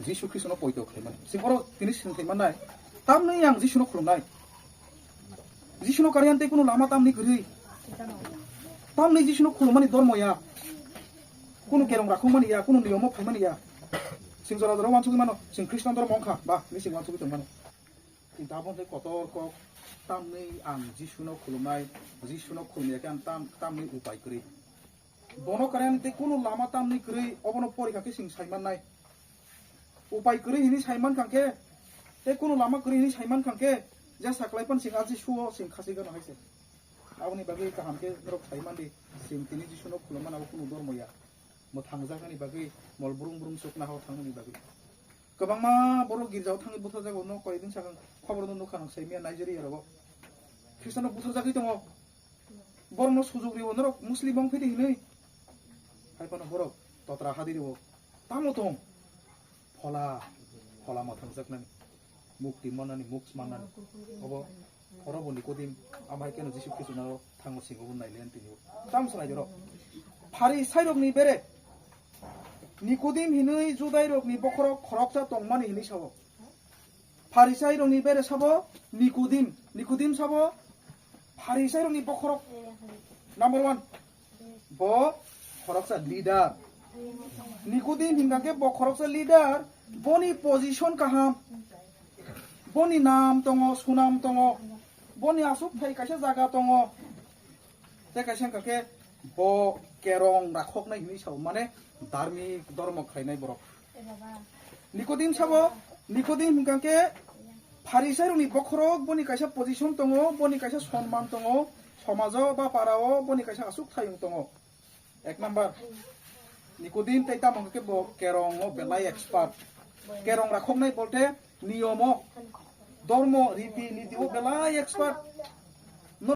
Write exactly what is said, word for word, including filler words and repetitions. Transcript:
Jisu Khristono poito khlaimani. Sing oro tini sing khlaimannai. Tamni ang Jisuno khulumnai. Jisuno kariyan tei kunu lama tamni kwrwi. Tamni Jisuno khulumani dormo ya. Kunu kerong rakhumani ya, kunu niyomo phaimani ya. Sing jora jora wansugwi mano, sing Khristian dormo wngkha, ba, ni sing wansugwi tongmano. Kintu abo hwnkhai kotor kok, tamni ang Jisuno khulumnai, Jisuno khulumya khe ang tam, tamni upai kwrwi. Bono karen tei kunu lama tamni kwrwi obono porikha khe sing saimannai. Upai kwrwi hini saiman kha khe, tei kunu lama kwrwi hini saiman kha khe, je saklai pan sing aji suo sing khasi gano hai se. Aboni bagwi kaham khe norok saimandi, sing tini Jisuno khulumma abo kunu dormo ya. Mwthangjaknani bagwi, mol brum brum chukna hao thangnani bagwi. Kwbangma borok girjao thangwi butharjago, no koi din sakang khobor no nukha nang saimia Nigeria rogo. Khristiano butharjagwi tongo. Borokno sujuk riwo norok Muslim wng phidi hinwi. Hai phano borok totra hadi riwo. Tamo tong? Phola, phola mwthangjaknani. Mukti mannani, moksha mannani. Obo, oro bo Nikodim, amhai keno Jisu Khristo naro thango singo bo naile tini. Tamo salai doro. Pharisairokni bere. Nikodim hinwi Judairokni bokhorok khoroksa tongmani hinwi sao. Pharisairokni bere sabo Nikodim. Nikodim sabo Pharisairokni bokhorok number one. Bo khoroksa leader. Nikodim hingka khe bo khoroksa leader. Boni position kaham. Boni nam tongo, sunam tongo. Boni asuk thai kaisa jaga tongo. Tei kaisa hingka khe bo kerong rakhoknai hinwi sao, mane dharmik dormo khlainai borok. Nikodim sabo, Nikodim hingka khe Pharisairokni bokhorok boni kaisa position tongo, boni kaisa sonman tongo, somajo ba parao boni kaisa asuk thayung tongo. Ek number, Nikodim tei tamo hingka khe bo kerongo belai expert. Kerong rakhoknai bolte niyomo, dormo, riti, niti o belai expert.